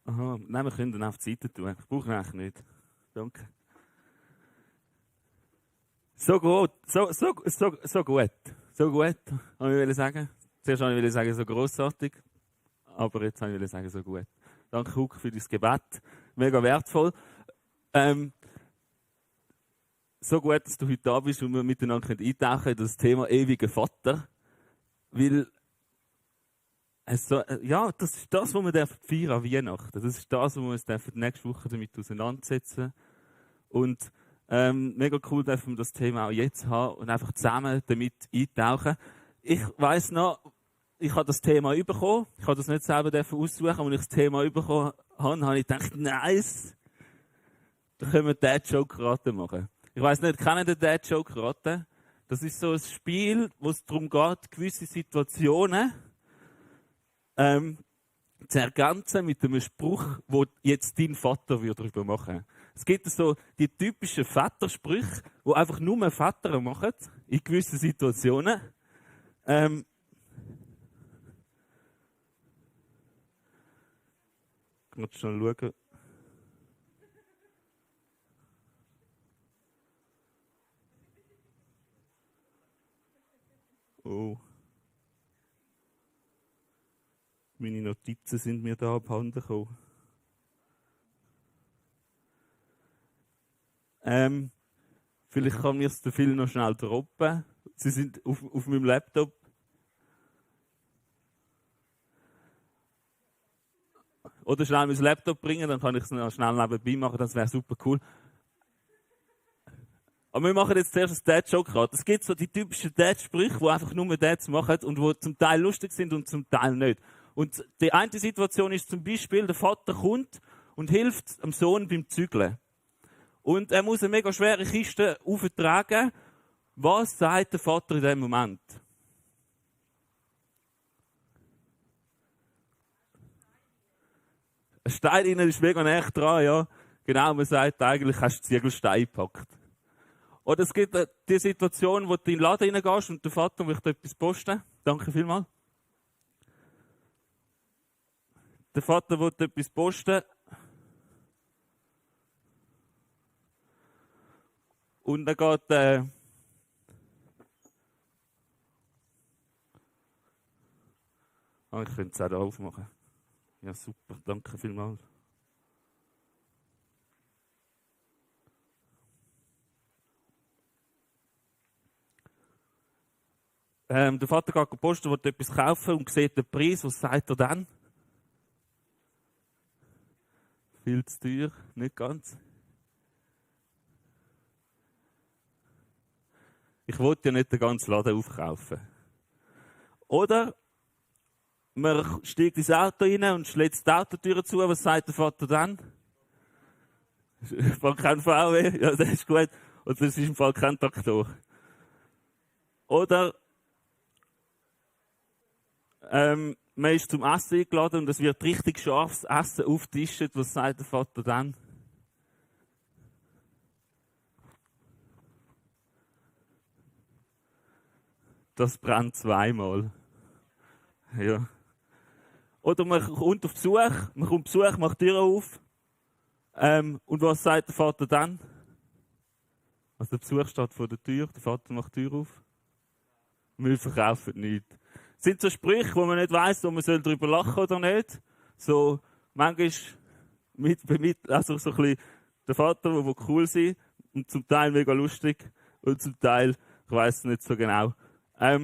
Aha, nein, wir können dann auf die Seite tun. Ich brauche ihn eigentlich nicht. Danke. So gut, so gut. So gut, wollte ich sagen. Zuerst wollte ich sagen, so grossartig. Aber jetzt wollte ich sagen, so gut. Danke, Huck, für dein Gebet. Mega wertvoll. So gut, dass du heute da bist und wir miteinander eintauchen in das Thema ewiger Vater. Weil ja, das ist das, was wir feiern an Weihnachten. Das ist das, wo wir uns nächste Woche damit auseinandersetzen. Und mega cool, dürfen wir das Thema auch jetzt haben und einfach zusammen damit eintauchen. Ich weiss noch, ich habe das Thema bekommen. Ich habe das nicht selber aussuchen, aber als ich das Thema bekommen habe ich gedacht, nice, da können wir Dad-Joke-Raten machen. Ich weiss nicht, kennen die Dad-Joke-Raten? Das ist so ein Spiel, wo es darum geht, gewisse Situationen zu ergänzen mit einem Spruch, wo jetzt dein Vater darüber machen würde. Es gibt so die typischen Vatersprüche, die einfach nur Väter machen, in gewissen Situationen. Ich muss schon schauen. Oh. Meine Notizen sind mir da abhanden gekommen. Vielleicht kann mir es der Phil noch schnell droppen. Sie sind auf meinem Laptop. Oder schnell mein Laptop bringen, dann kann ich es noch schnell nebenbei machen, das wäre super cool. Aber wir machen jetzt zuerst ein Dad-Joke. Es gibt so die typischen Dad-Sprüche, die einfach nur Dads machen und die zum Teil lustig sind und zum Teil nicht. Und die eine Situation ist zum Beispiel, der Vater kommt und hilft dem Sohn beim Zügeln. Und er muss eine mega schwere Kiste auftragen. Was sagt der Vater in dem Moment? Ein Stein innen ist mega nah dran, ja. Genau, man sagt eigentlich, hast du Ziegelstein gepackt. Oder es gibt die Situation, wo du in den Laden reingehst und der Vater möchte etwas posten. Danke vielmals. Der Vater will etwas posten. Und dann geht ich könnte es auch da aufmachen. Ja, super, danke vielmals. Der Vater geht posten, will etwas kaufen und sieht den Preis. Was sagt er dann? Viel zu teuer, nicht ganz. Ich wollte ja nicht den ganzen Laden aufkaufen. Oder man steigt ins Auto rein und schlägt die Autotür zu. Was sagt der Vater dann? Ich fahre kein VW. Ja, das ist gut. Und das ist im Fall kein Traktor. Oder man ist zum Essen eingeladen und es wird richtig scharfes Essen aufgetischt. Was sagt der Vater dann? Das brennt zweimal. Ja. Oder man kommt auf Besuch, macht die Tür auf. Und was sagt der Vater dann? Also der Besuch steht vor der Tür, der Vater macht die Tür auf. Wir verkaufen nichts. Das sind so Sprüche, wo man nicht weiss, ob man darüber lachen oder nicht. So, manchmal also so ein bisschen der Vater, der cool sind und zum Teil mega lustig und zum Teil, ich weiss es nicht so genau. Das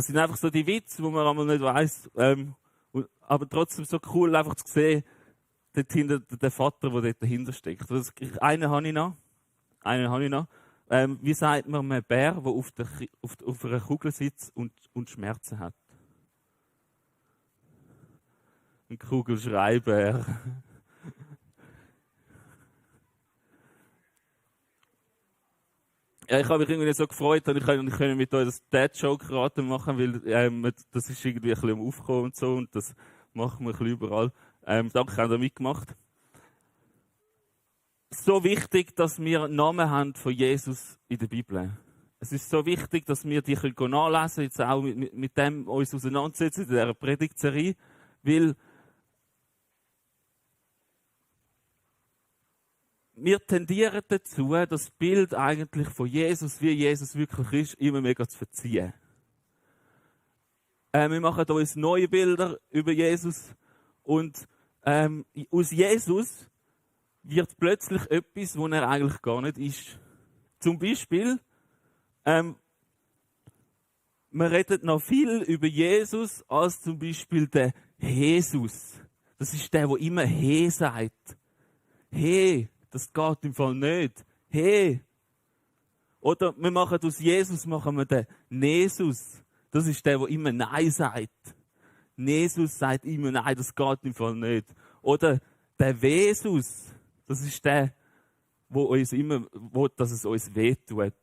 sind einfach so die Witze, die man einmal nicht weiss. Aber trotzdem so cool, einfach zu sehen, dort hinter der Vater, der dort dahinter steckt. Einen habe ich noch. Wie sagt man einem Bär, der auf einer Kugel sitzt und Schmerzen hat? Ein Kugelschreibär. Ja, ich habe mich irgendwie so gefreut, dass ich mit euch das Dad-Joke-Raten machen, weil das ist irgendwie ein bisschen am Aufkommen und so und das machen wir ein bisschen überall. Danke, habt ihr mitgemacht. So wichtig, dass wir einen Namen haben von Jesus in der Bibel. Es ist so wichtig, dass wir die nachlesen können, jetzt auch mit dem uns auseinandersetzen in dieser Predigtserie, weil wir tendieren dazu, das Bild eigentlich von Jesus, wie Jesus wirklich ist, immer mega zu verziehen. Wir machen uns neue Bilder über Jesus und aus Jesus wird plötzlich etwas, was er eigentlich gar nicht ist. Zum Beispiel, man redet noch viel über Jesus als zum Beispiel der Jesus. Das ist der immer He sagt. He, das geht im Fall nicht. He. Oder wir machen aus Jesus den Jesus. Das ist der immer Nein sagt. Jesus sagt immer Nein, das geht im Fall nicht. Oder der Jesus. Das ist der, wo uns immer will, dass es uns wehtut.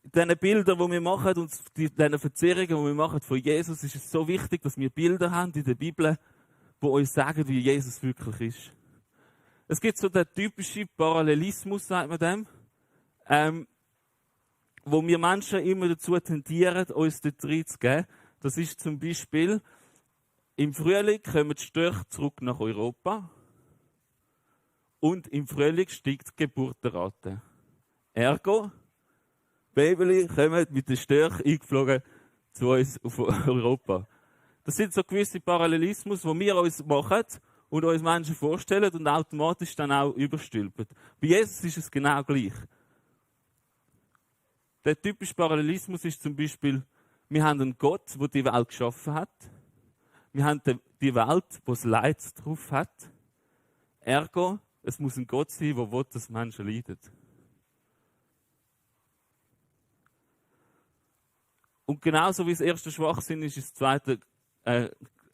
In diesen Bildern, die wir machen und diesen Verzerrungen, die wir machen von Jesus, ist es so wichtig, dass wir Bilder haben in der Bibel, die uns sagen, wie Jesus wirklich ist. Es gibt so den typischen Parallelismus, sagt man dem, wo wir Menschen immer dazu tendieren, uns dort reinzugeben. Das ist zum Beispiel, im Frühling kommen die Störche zurück nach Europa und im Frühling steigt die Geburtenrate. Ergo, Babeli kommen mit den Störchen eingeflogen zu uns auf Europa. Das sind so gewisse Parallelismus, die wir uns machen und uns Menschen vorstellen und automatisch dann auch überstülpen. Bei Jesus ist es genau gleich. Der typische Parallelismus ist zum Beispiel, wir haben einen Gott, der die Welt geschaffen hat. Wir haben die Welt, die das Leid drauf hat. Ergo, es muss ein Gott sein, der will, dass Menschen leiden. Und genauso wie das erste Schwachsinn ist, ist das zweite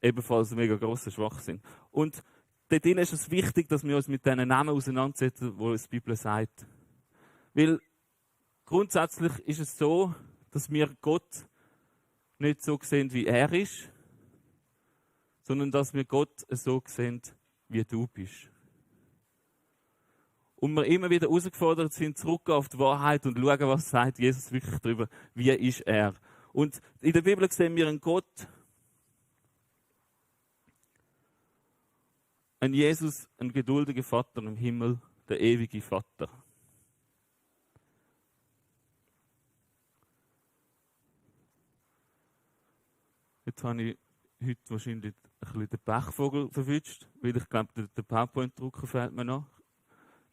ebenfalls ein mega grosser Schwachsinn. Und dort ist es wichtig, dass wir uns mit diesen Namen auseinandersetzen, die die Bibel sagt. Weil grundsätzlich ist es so, dass wir Gott nicht so sehen, wie er ist, sondern dass wir Gott so sehen, wie du bist. Und wir immer wieder herausgefordert sind, zurückgehen auf die Wahrheit und schauen, was sagt Jesus wirklich darüber, wie ist er. Und in der Bibel sehen wir einen Gott, einen Jesus, einen geduldigen Vater im Himmel, der ewige Vater. Jetzt habe ich heute wahrscheinlich ein bisschen den Pechvogel verwünscht, weil ich glaube, der PowerPoint-Drucker fehlt mir noch.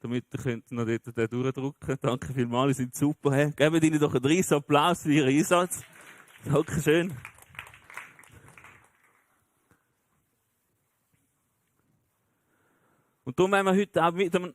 Damit ihr noch dort den durchdrucken. Danke vielmals, ihr seid super. He? Gebt ihnen doch einen riesen Applaus für ihren Einsatz. Dankeschön. Und darum wollen wir heute auch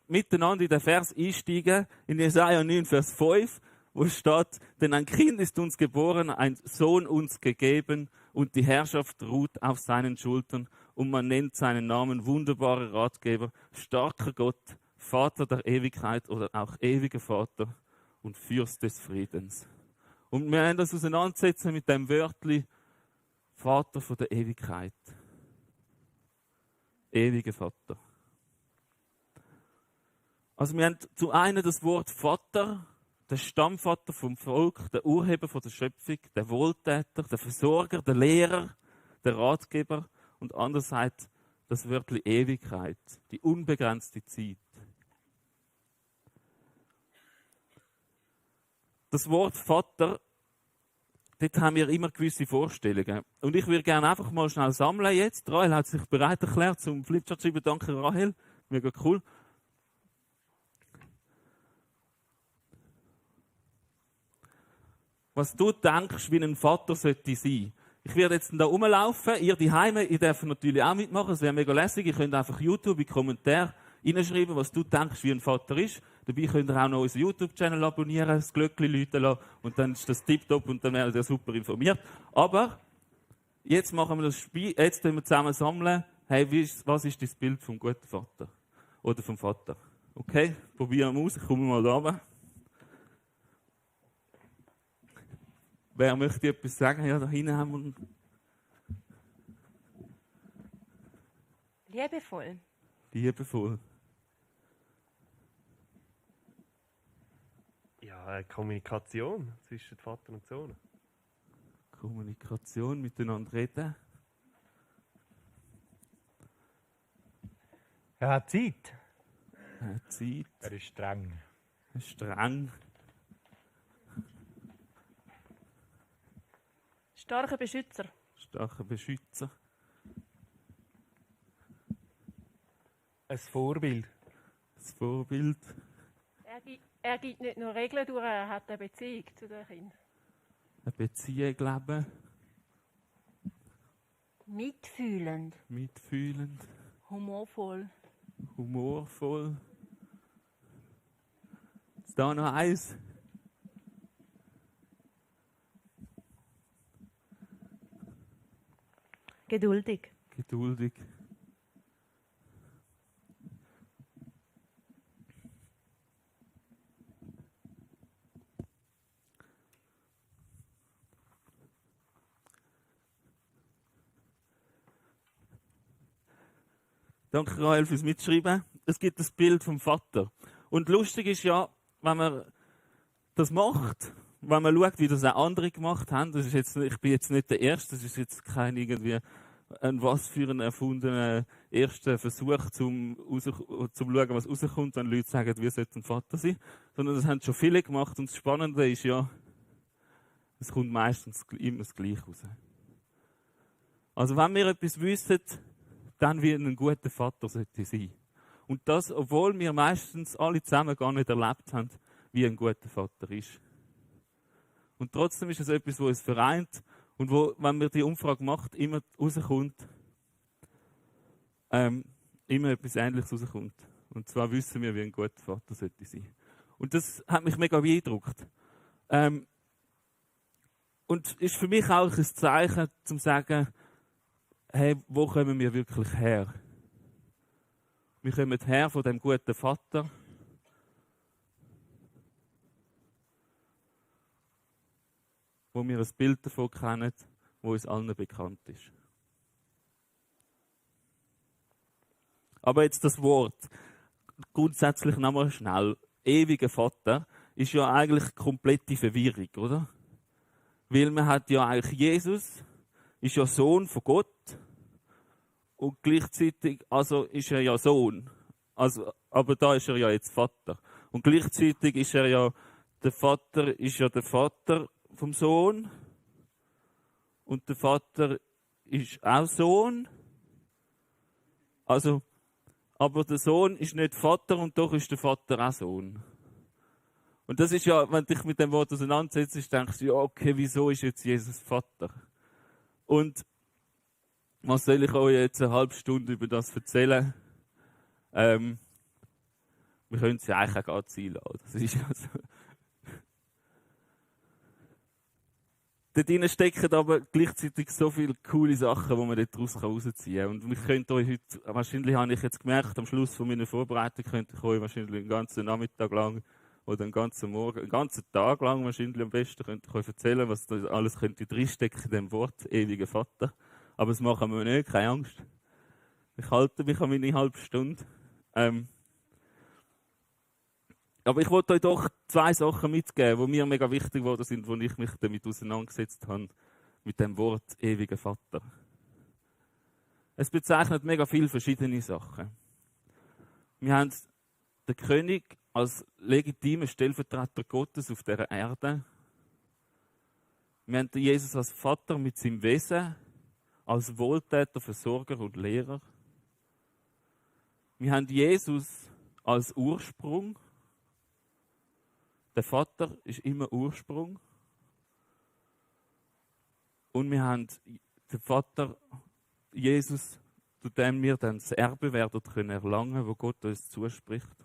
miteinander in den Vers einsteigen, in Jesaja 9, Vers 5, wo steht, denn ein Kind ist uns geboren, ein Sohn uns gegeben und die Herrschaft ruht auf seinen Schultern und man nennt seinen Namen wunderbarer Ratgeber, starker Gott, Vater der Ewigkeit oder auch ewiger Vater und Fürst des Friedens. Und wir werden das auseinandersetzen mit dem Wörtli Vater von der Ewigkeit. Ewiger Vater. Also wir haben zum einen das Wort Vater, der Stammvater vom Volk, der Urheber von der Schöpfung, der Wohltäter, der Versorger, der Lehrer, der Ratgeber und andererseits das Wörtli Ewigkeit, die unbegrenzte Zeit. Das Wort Vater, dort haben wir immer gewisse Vorstellungen. Und ich würde gerne einfach mal schnell sammeln jetzt. Rahel hat sich bereit erklärt zum Flipchart zu schreiben. Danke Rahel, mega cool. Was du denkst, wie ein Vater sollte sein. Ich werde jetzt da rumlaufen. Ihr die Heime, ihr dürft natürlich auch mitmachen. Es wäre mega lässig. Ihr könnt einfach YouTube in die Kommentare reinschreiben, was du denkst, wie ein Vater ist. Dabei könnt ihr auch noch unseren YouTube-Channel abonnieren, das Glöckchen läuten lassen und dann ist das tipptopp und dann werdet ihr super informiert. Aber jetzt machen wir das Spiel, jetzt können wir zusammen sammeln. Hey, was ist das Bild vom guten Vater? Oder vom Vater? Okay, probieren wir aus. Ich komme mal da runter. Wer möchte etwas sagen? Ja, da hinten haben wir... Liebevoll. Liebevoll. Ja, Kommunikation zwischen Vater und Sohn. Kommunikation, miteinander reden. Er hat Zeit. Er hat Zeit. Er ist streng. Er ist streng. Starker Beschützer. Starker Beschützer. Ein Vorbild. Das Vorbild. Er gibt nicht nur Regeln durch, er hat eine Beziehung zu den Kindern. Eine Beziehung leben. Mitfühlend. Mitfühlend. Humorvoll. Humorvoll. Ist da noch eins? Geduldig. Geduldig. Danke, Rahel, fürs Mitschreiben. Es gibt das Bild vom Vater. Und lustig ist ja, wenn man das macht, wenn man schaut, wie das auch andere gemacht haben, das ist jetzt, ich bin jetzt nicht der Erste, das ist jetzt kein irgendwie ein was für ein erfundener erster Versuch, zum schauen, was rauskommt, wenn Leute sagen, wir sollten ein Vater sein, sondern das haben schon viele gemacht und das Spannende ist ja, es kommt meistens immer das Gleiche raus. Also wenn wir etwas wissen, dann wie ein guter Vater sollte sein. Und das, obwohl wir meistens alle zusammen gar nicht erlebt haben, wie ein guter Vater ist. Und trotzdem ist es etwas, was uns vereint und wo, wenn man die Umfrage macht, immer rauskommt, immer etwas Ähnliches rauskommt. Und zwar wissen wir, wie ein guter Vater sollte sein. Und das hat mich mega beeindruckt. Und ist für mich auch ein Zeichen, zum zu sagen, hey, wo kommen wir wirklich her? Wir kommen her von dem guten Vater. Wo wir ein Bild davon kennen, wo uns allen bekannt ist. Aber jetzt das Wort. Grundsätzlich nochmal schnell. Ewiger Vater ist ja eigentlich komplette Verwirrung, oder? Weil man hat ja eigentlich Jesus, ist ja Sohn von Gott. Und gleichzeitig, also ist er ja Sohn. Also, aber da ist er ja jetzt Vater. Und gleichzeitig ist er ja, der Vater ist ja der Vater vom Sohn. Und der Vater ist auch Sohn. Also, aber der Sohn ist nicht Vater und doch ist der Vater auch Sohn. Und das ist ja, wenn du dich mit dem Wort auseinandersetzt, denkst du, ja, okay, wieso ist jetzt Jesus Vater? Und was soll ich euch jetzt eine halbe Stunde über das erzählen? Wir können es ja eigentlich auch gar ziehen lassen. Das ist ja so. Dort drin stecken aber gleichzeitig so viele coole Sachen, die man daraus rausziehen kann. Und ich könnte euch heute, wahrscheinlich habe ich jetzt gemerkt, am Schluss von meiner Vorbereitung könnte ich euch wahrscheinlich den ganzen Nachmittag lang oder den ganzen Morgen, den ganzen Tag lang wahrscheinlich am besten, könnte ich euch erzählen, was da alles könnte drinstecken in dem Wort, ewiger Vater. Aber das machen wir nicht, keine Angst. Ich halte mich an meine halbe Stunde. Aber ich wollte euch doch 2 Sachen mitgeben, die mir mega wichtig geworden sind, als ich mich damit auseinandergesetzt habe, mit dem Wort ewiger Vater. Es bezeichnet mega viele verschiedene Sachen. Wir haben den König als legitimen Stellvertreter Gottes auf dieser Erde. Wir haben Jesus als Vater mit seinem Wesen, als Wohltäter, Versorger und Lehrer. Wir haben Jesus als Ursprung. Der Vater ist immer Ursprung. Und wir haben den Vater Jesus, zu dem wir dann das Erbe werden können erlangen, wo Gott uns zuspricht.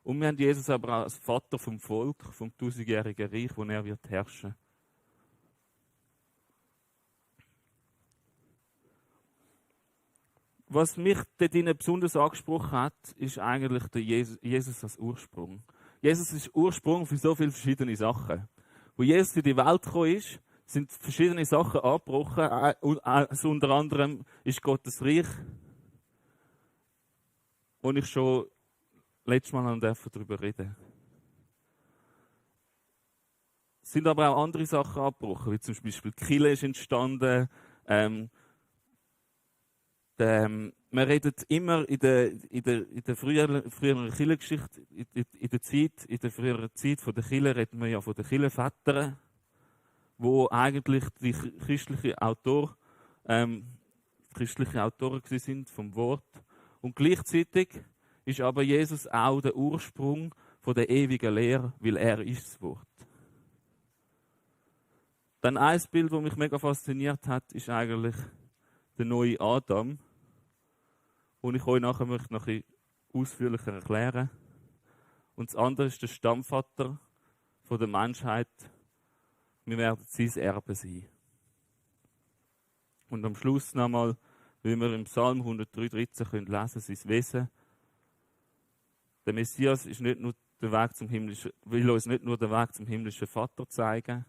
Und wir haben Jesus aber auch als Vater vom Volk, vom 1000-jährigen Reich, wo er wird herrschen. Was mich dort besonders angesprochen hat, ist eigentlich der Jesus als Ursprung. Jesus ist Ursprung für so viele verschiedene Sachen. Wo Jesus in die Welt gekommen ist, sind verschiedene Sachen angebrochen. Also unter anderem ist Gottes Reich, wo ich schon letztes Mal darüber reden durfte. Es sind aber auch andere Sachen abgebrochen, wie zum Beispiel die Kirche ist entstanden, Wir reden immer in der früheren Kirchengeschichte, in der früheren Zeit von der Kirche, reden wir ja von den Kirchenvätern, wo eigentlich die christlichen Autoren sind vom Wort. Und gleichzeitig ist aber Jesus auch der Ursprung von der ewigen Lehre, weil er ist das Wort. Dann ein Bild, das mich mega fasziniert hat, ist eigentlich der neue Adam, den ich euch nachher noch ein bisschen ausführlicher erklären. Und das andere ist der Stammvater von der Menschheit. Wir werden sein Erbe sein. Und am Schluss nochmal, wie wir im Psalm 103,13 lesen können, sein Wesen. Der Messias ist nicht nur der Weg zum himmlischen, will uns nicht nur den Weg zum himmlischen Vater zeigen,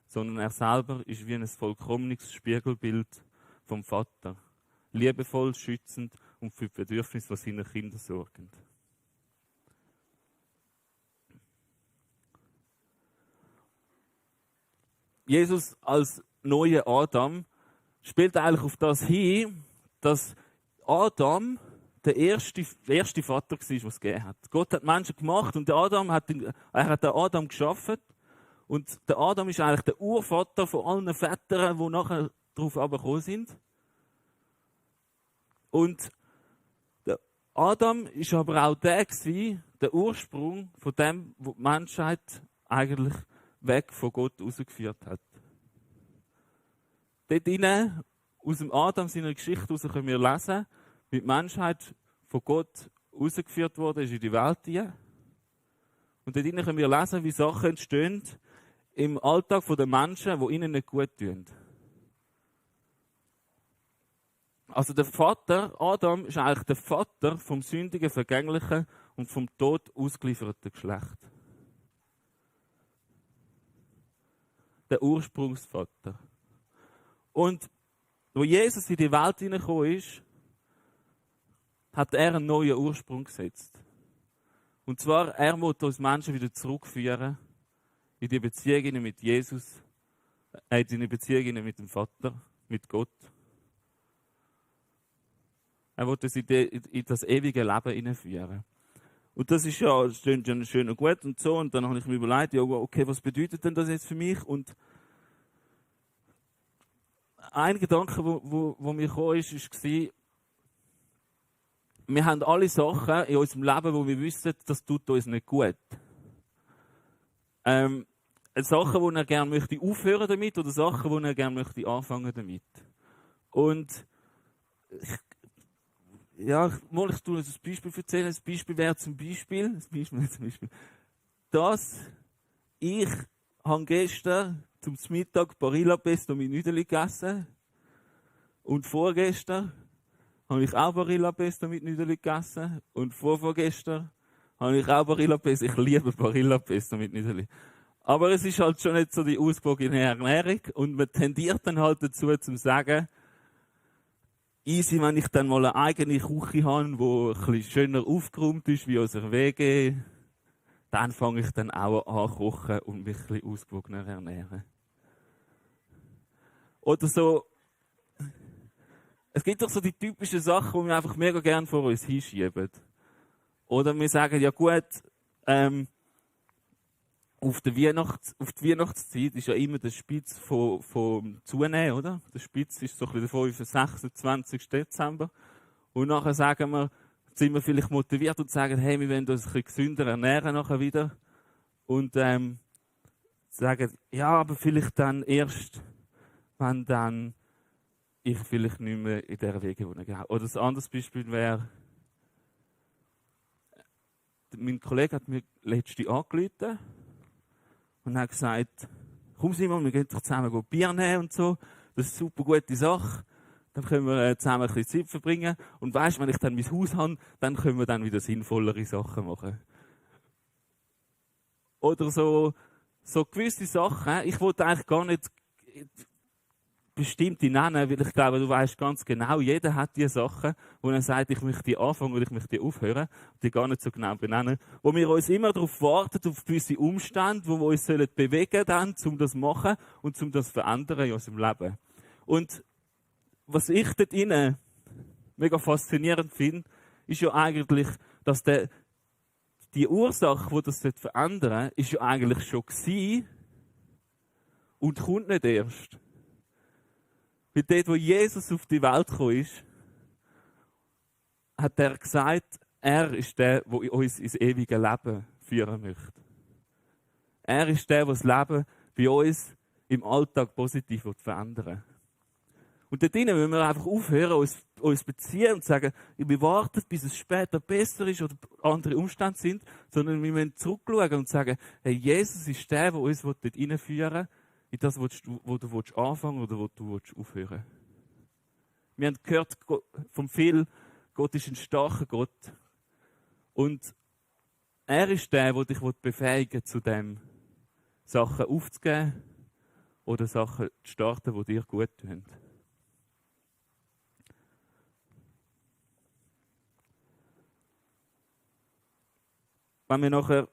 sondern er selber ist wie ein vollkommenes Spiegelbild vom Vater. Liebevoll, schützend und für die Bedürfnisse seiner Kinder sorgend. Jesus als neuer Adam spielt eigentlich auf das hin, dass Adam der erste Vater war, den es gegeben hat. Gott hat Menschen gemacht und er hat den Adam geschaffen. Und der Adam ist eigentlich der Urvater von allen Vätern, die nachher darauf gekommen sind. Und der Adam ist aber auch der Ursprung von dem, wo die Menschheit eigentlich weg von Gott rausgeführt hat. Dort hinein, aus dem Adam seiner Geschichte heraus können wir lesen, wie die Menschheit von Gott rausgeführt wurde, ist in die Welt hinein. Und dort hinein können wir lesen, wie Sachen entstehen im Alltag der Menschen, die ihnen nicht gut tun. Also der Vater, Adam, ist eigentlich der Vater vom sündigen, vergänglichen und vom Tod ausgelieferten Geschlecht. Der Ursprungsvater. Und wo Jesus in die Welt hineingekommen ist, hat er einen neuen Ursprung gesetzt. Und zwar, er wollte uns Menschen wieder zurückführen in die Beziehungen mit Jesus, in die Beziehungen mit dem Vater, mit Gott. Er wollte uns in das ewige Leben hineinführen. Und das ist ja, das klingt ja schön und gut und so. Und dann habe ich mir überlegt, ja, okay, was bedeutet denn das jetzt für mich? Und ein Gedanke, wo mir kam, war, wir haben alle Sachen in unserem Leben, wo wir wissen, das tut uns nicht gut. Sachen, wo er gerne möchte aufhören damit oder Sachen, wo er gerne möchte anfangen damit. Und ich tue ein Beispiel erzählen. Das Beispiel wäre zum Beispiel, dass ich gestern zum Mittag Barilla Pesto mit Nüdeli gegessen und vorgestern habe ich auch Barilla Pesto mit Nüdeli gegessen und vorgestern habe ich auch Barilla Pesto. Ich liebe Barilla Pesto mit Nüdeli. Aber es ist halt schon nicht so die ausgewogene Ernährung und man tendiert dann halt dazu, zu sagen, easy, wenn ich dann mal eine eigene Küche habe, die ein bisschen schöner aufgeräumt ist wie unsere WG, dann fange ich dann auch an zu kochen und mich ein bisschen ausgewogener ernähren. Oder so, es gibt doch so die typischen Sachen, die wir einfach mega gerne vor uns hinschieben. Oder wir sagen, ja gut, auf die Weihnachtszeit ist ja immer der Spitz vom Zunehmen, oder? Der Spitz ist so ein bisschen der 26. Dezember. Und nachher sagen wir, sind wir vielleicht motiviert und sagen, hey, wir wollen uns ein bisschen gesünder ernähren nachher wieder. Und sagen, ja, aber vielleicht dann erst, wenn dann ich vielleicht nicht mehr in dieser Wege wohne. Oder ein anderes Beispiel wäre, mein Kollege hat mir letztens angerufen und hat gesagt, komm Simon, wir gehen doch zusammen Bier nehmen und so. Das ist eine super gute Sache. Dann können wir zusammen ein bisschen Zeit verbringen. Und weisst, wenn ich dann mein Haus habe, dann können wir dann wieder sinnvollere Sachen machen. Oder so gewisse Sachen. Ich wollte eigentlich gar nicht bestimmte nennen, weil ich glaube, du weißt ganz genau, jeder hat diese Sachen, wo er sagt, ich möchte die anfangen oder ich möchte die aufhören, die gar nicht so genau benennen. Wo wir uns immer darauf warten, auf gewisse Umstände, wo wir uns bewegen sollen, um das zu machen und um das zu verändern in unserem Leben. Und was ich dort innen mega faszinierend finde, ist ja eigentlich, dass die Ursache, die das verändern sollte, ist ja eigentlich schon gewesen und kommt nicht erst. Weil dort, wo Jesus auf die Welt gekommen ist, hat er gesagt, er ist der, der uns ins ewige Leben führen möchte. Er ist der, der das Leben bei uns im Alltag positiv verändern will. Und dort drinnen müssen wir einfach aufhören, uns beziehen und sagen, wir warten, bis es später besser ist oder andere Umstände sind, sondern wir müssen zurückschauen und sagen, hey, Jesus ist der, der uns dort hineinführen will, in das, wo du anfangen oder wo du aufhören willst. Wir haben gehört vom Phil, Gott ist ein starker Gott. Und er ist der, der dich befähigen will, zu dem Sachen aufzugeben oder Sachen zu starten, die dir gut tun. Wenn wir nachher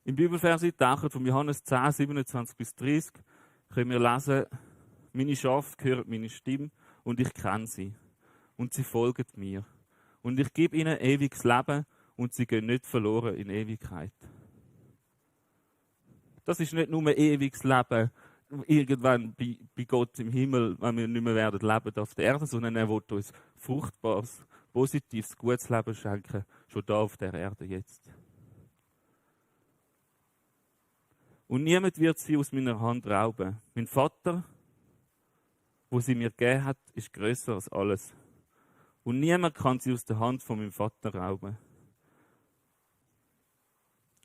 im Bibelvers tauchen, von Johannes 10, 27 bis 30, können wir lesen, meine Schafe hören meine Stimme und ich kenne sie. Und sie folgen mir. Und ich gebe ihnen ewiges Leben und sie gehen nicht verloren in Ewigkeit. Das ist nicht nur ein ewiges Leben, irgendwann bei Gott im Himmel, wenn wir nicht mehr werden leben auf der Erde, sondern er will uns fruchtbares, positives, gutes Leben schenken, schon da auf der Erde jetzt. Und niemand wird sie aus meiner Hand rauben. Mein Vater, wo sie mir gegeben hat, ist grösser als alles. Und niemand kann sie aus der Hand von meinem Vater rauben.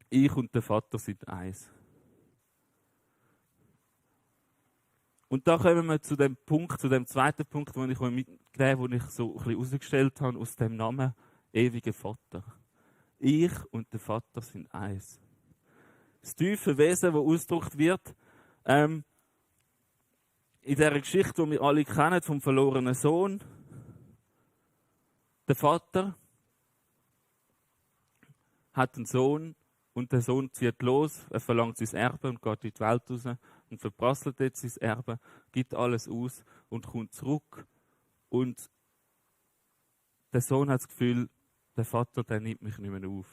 Ich und der Vater sind eins. Und da kommen wir zu dem Punkt, zu dem zweiten Punkt, den ich euch mitgegeben habe, den ich so ein bisschen herausgestellt habe, aus dem Namen ewiger Vater. Ich und der Vater sind eins. Das tiefe Wesen, das ausgedrückt wird, in dieser Geschichte, die wir alle kennen, vom verlorenen Sohn. Der Vater hat einen Sohn und der Sohn zieht los, er verlangt sein Erbe und geht in die Welt raus und verprasselt jetzt sein Erbe, gibt alles aus und kommt zurück. Und der Sohn hat das Gefühl, der Vater, der nimmt mich nicht mehr auf.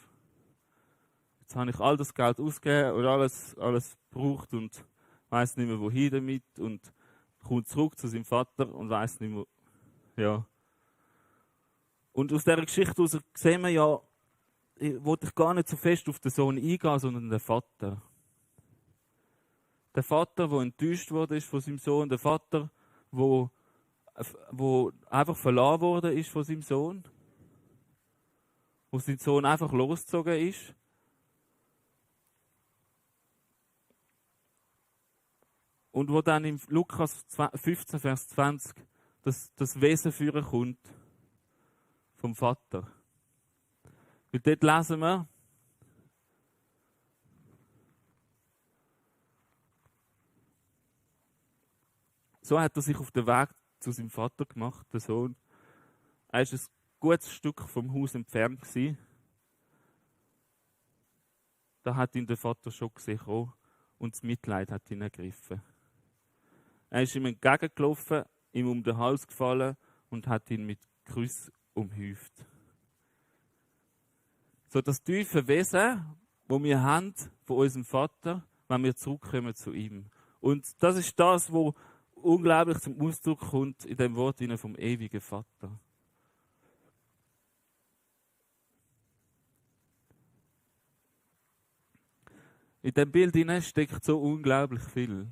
Jetzt habe ich all das Geld ausgegeben und alles gebraucht und weiß nicht mehr, wohin damit und kommt zurück zu seinem Vater und weiß nicht mehr, ja. Und aus dieser Geschichte heraus sehen wir ja, ich wollte gar nicht so fest auf den Sohn eingehen, sondern den Vater. Der Vater, der enttäuscht wurde von seinem Sohn, der Vater, der einfach verlassen worden ist von seinem Sohn, wo sein Sohn einfach losgezogen ist. Und wo dann in Lukas 15, Vers 20 das Wesen führen kommt vom Vater. Weil dort lesen wir, so hat er sich auf den Weg zu seinem Vater gemacht, der Sohn. Er war ein gutes Stück vom Haus entfernt gewesen. Da hat ihn der Vater schon gesehen und das Mitleid hat ihn ergriffen. Er ist ihm entgegengelaufen, ihm um den Hals gefallen und hat ihn mit Küssen umhüft. So das tiefe Wesen, das wir haben von unserem Vater, wenn wir zurückkommen zu ihm. Und das ist das, was unglaublich zum Ausdruck kommt in dem Wort vom ewigen Vater. In dem Bild steckt so unglaublich viel.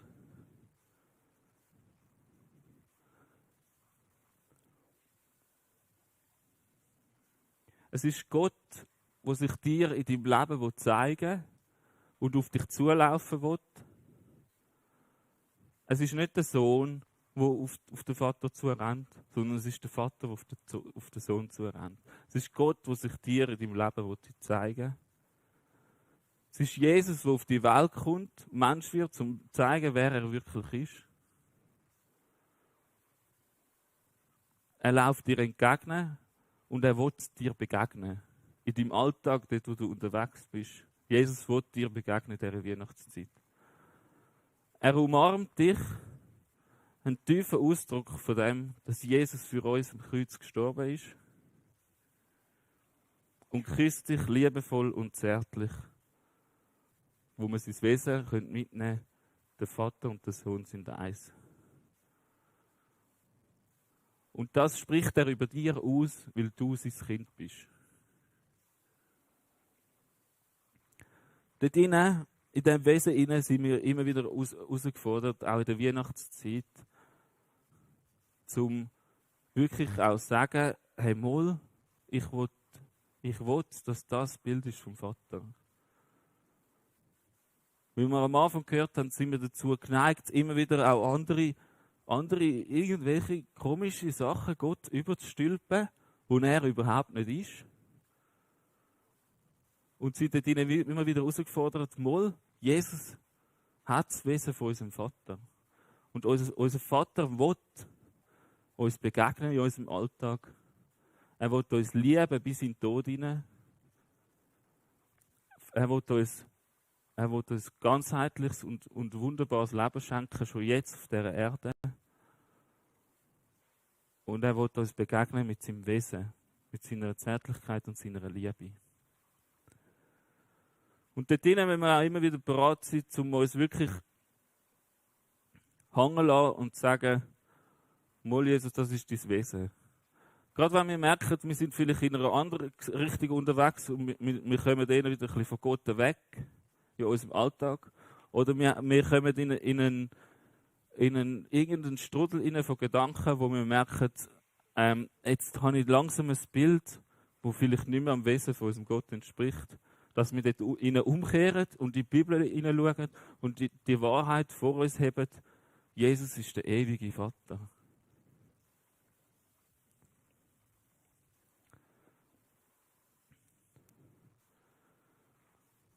Es ist Gott, der sich dir in deinem Leben zeigen will und auf dich zulaufen will. Es ist nicht der Sohn, der auf den Vater zurennt, sondern es ist der Vater, der auf den Sohn zurennt. Es ist Gott, der sich dir in deinem Leben zeigen will. Es ist Jesus, der auf die Welt kommt, Mensch wird, um zu zeigen, wer er wirklich ist. Er läuft dir entgegen und er will dir begegnen. In deinem Alltag, dort wo du unterwegs bist. Jesus will dir begegnen in dieser Weihnachtszeit. Er umarmt dich, einen tiefen Ausdruck von dem, dass Jesus für uns am Kreuz gestorben ist. Und küsst dich liebevoll und zärtlich, wo man sein Wesen mitnehmen könnte. Der Vater und der Sohn sind eins. Und das spricht er über dir aus, weil du sein Kind bist. Dort innen, in diesem Wesen innen, sind wir immer wieder herausgefordert, auch in der Weihnachtszeit, zum wirklich auch sagen, hey Mol, ich will, dass das Bild ist vom Vater. Wie wir am Anfang gehört haben, sind wir dazu geneigt, immer wieder auch andere irgendwelche komische Sachen Gott überzustülpen, wo er überhaupt nicht ist. Und sind dort immer wieder herausgefordert, mal, Jesus hat das Wesen von unserem Vater. Und unser Vater will uns begegnen in unserem Alltag. Er will uns lieben bis in den Tod hinein. Er will uns ganzheitliches und wunderbares Leben schenken, schon jetzt auf dieser Erde. Und er will uns begegnen mit seinem Wesen, mit seiner Zärtlichkeit und seiner Liebe. Und dort drinnen müssen wir auch immer wieder bereit sein, um uns wirklich hängen zu lassen und zu sagen, Mal Jesus, das ist dein Wesen. Gerade wenn wir merken, wir sind vielleicht in einer anderen Richtung unterwegs und wir kommen dann wieder ein bisschen von Gott weg, in unserem Alltag. Oder wir kommen in irgendeinen Strudel von Gedanken, wo wir merken, jetzt habe ich langsam ein Bild, das vielleicht nicht mehr am Wesen von unserem Gott entspricht. Dass wir dort umkehren und in die Bibel hineinschauen und die Wahrheit vor uns haben, Jesus ist der ewige Vater.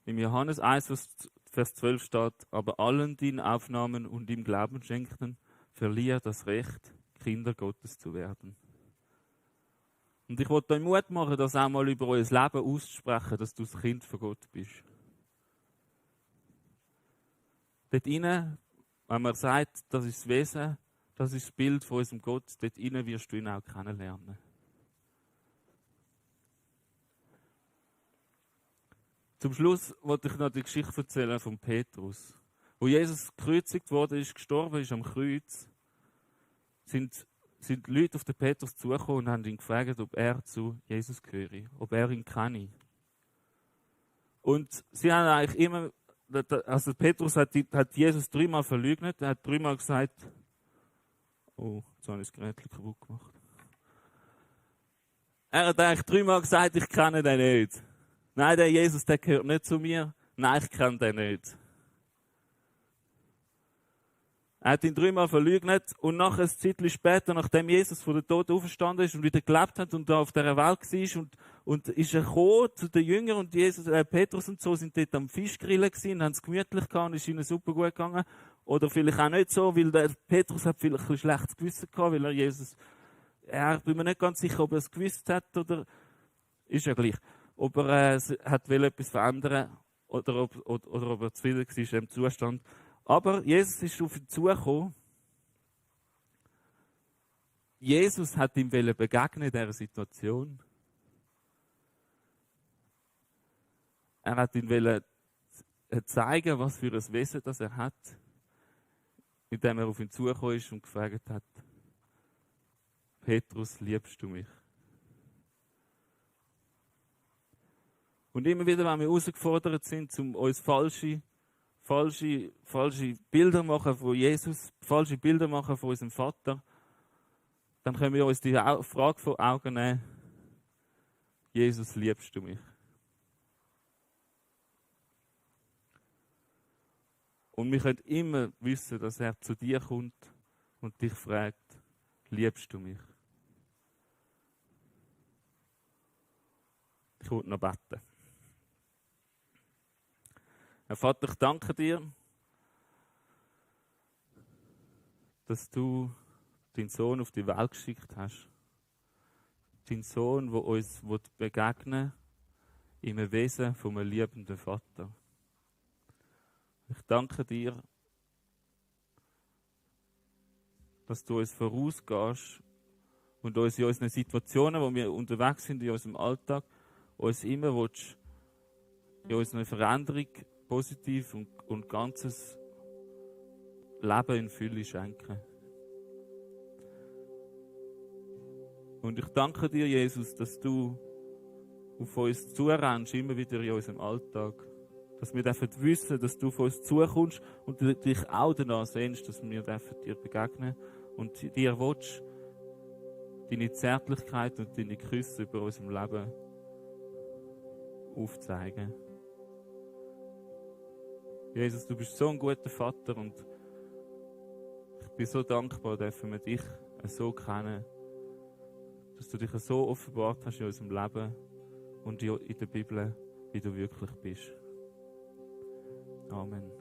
Im Johannes 1, Vers 12 steht, aber allen, die ihn aufnahmen und ihm Glauben schenkten, verlieh er das Recht, Kinder Gottes zu werden. Und ich wollte euch Mut machen, das auch mal über euer Leben auszusprechen, dass du das Kind von Gott bist. Dort innen, wenn man sagt, das ist das Wesen, das ist das Bild von unserem Gott, dort innen wirst du ihn auch kennenlernen. Zum Schluss wollte ich noch die Geschichte erzählen von Petrus. Wo Jesus gekreuzigt wurde, gestorben ist am Kreuz, sind Leute auf den Petrus zugekommen und haben ihn gefragt, ob er zu Jesus gehöre, ob er ihn kenne. Und sie haben eigentlich immer, also Petrus hat Jesus 3-mal verleugnet, er hat 3-mal gesagt, oh, jetzt habe ich das Gerät kaputt gemacht. Er hat eigentlich 3-mal gesagt, ich kenne den nicht. Nein, der Jesus, der gehört nicht zu mir. Nein, ich kenne den nicht. Er hat ihn 3-mal verleugnet und nachher ein Zeitchen später, nachdem Jesus von den Toten auferstanden ist und wieder gelebt hat und da auf dieser Welt war und ist er gekommen zu den Jüngern und Petrus und so sind dort am Fischgrillen gewesen und haben es gemütlich gehabt und ist ihnen super gut gegangen. Oder vielleicht auch nicht so, weil der Petrus hat vielleicht ein schlechtes Gewissen gehabt, weil ich bin mir nicht ganz sicher, ob er es gewusst hat oder ist ja gleich. Ob er hat etwas verändern oder ob er zufrieden war in dem Zustand. Aber Jesus ist auf ihn zugekommen. Jesus hat ihm begegnen in dieser Situation. Er hat ihm zeigen, was für ein Wesen das er hat, indem er auf ihn zugekommen ist und gefragt hat, Petrus, liebst du mich? Und immer wieder, wenn wir herausgefordert sind, um uns falsche Bilder machen von Jesus, falsche Bilder machen von unserem Vater, dann können wir uns die Frage vor Augen nehmen, Jesus, liebst du mich? Und wir können immer wissen, dass er zu dir kommt und dich fragt, liebst du mich? Ich will noch beten. Herr Vater, ich danke dir, dass du deinen Sohn auf die Welt geschickt hast. Deinen Sohn, der uns begegnen will, im Wesen von einem liebenden Vater. Ich danke dir, dass du uns vorausgehst und uns in unseren Situationen, wo wir unterwegs sind, in unserem Alltag, uns immer willst, in unserer Veränderung positiv und ganzes Leben in Fülle schenken. Und ich danke dir, Jesus, dass du auf uns zurennst, immer wieder in unserem Alltag. Dass wir wissen, dass du auf uns zukommst und dich auch danach sehnst, dass wir dir begegnen und dir willst, deine Zärtlichkeit und deine Küsse über unserem Leben aufzeigen. Jesus, du bist so ein guter Vater und ich bin so dankbar, dass wir dich so kennen, dass du dich so offenbart hast in unserem Leben und in der Bibel, wie du wirklich bist. Amen.